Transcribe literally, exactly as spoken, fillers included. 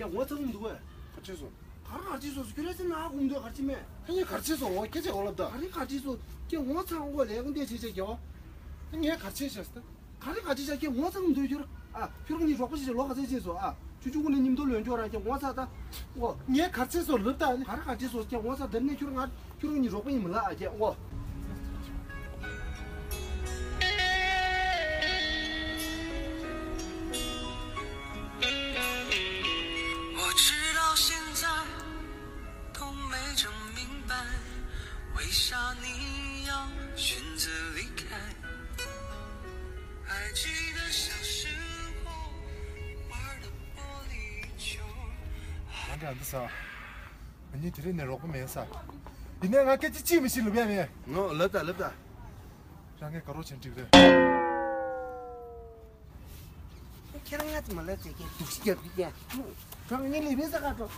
ཡ་ངོ་ཚ་གུམ་འདུག་གས། ག་ཅི་སོང་། ག་རེ་ག་ཅི་སོང་། ཁྱོད་རང་ཚོ་ན་གུམ་འདུག་ག་ཅི་མེད། ད་ངས་ག་ཅི་སོང་། འོ་སྐད་ཆ་འོ་ལབ་ད། ག་རེ་ག་ཅི་སོང་། ཁྱོད་ངོ་ཚ་འོ་ལས་ཀུན་དེ་བྱེད་བྱེད་ཀྱོ། ད་ངས་ག་ཅི་བྱས་ད། ག་རེ་ག་ཅི་བྱས། ཁྱོད་ངོ་ཚ་གུམ་འདུག་ཁྱོད། ཨ་ཁྱོད་རང་གཉིས་རོགས་པ་བྱེད་བྱེད་ལོ་ག་ཚད་ཕྱིན་སོང་། ཨ་ཆུ་ཆུ་གུ་ནས་ཉིམ་དོ་ལོན་ཁྱོད་རང་ཁྱོད་ངོ་ཚ་ད། འོ། ངས་ག་ཅི་སོང་ལབ་ད་ནི། ག་རེ་ག་ཅི་སོང་། ཁྱོད་ངོ་ཚ་འདིར་ནས་ཁྱོད་རང་ང་ཁྱོད་རང་གཉིས་རོགས་པ་ཡིན་མི་ལ་ཨ་ཁྱོད་འོ། 我知道现在都没整明白，为啥你要选择离开？还记得小时候玩的玻璃球。 ང་འདྲ་འདི་ས། ང་གཉིས་དེ་རིང་ནས་རོགས་པ་མེད་ས། ཡིན་ནའི་ང་སྐད་ཆ་གཅིག་མི་ཤེས་ལབ་ཡ་མེད། ངོ་ལབ་ད་ལབ་ད། རང་ངས་དགའ་རོགས་བྱས་འགྲིག་རེད། ཁྱེད་རང་ང་ཚོ་མ་ལབ་ཟེར་མཁན་སྡུག་ཤི་རྒྱབ་ཀྱི་ཀྱང་། ཁྱོད་ངའི་ལས་པའི་ས་ཁ་འགྲོ།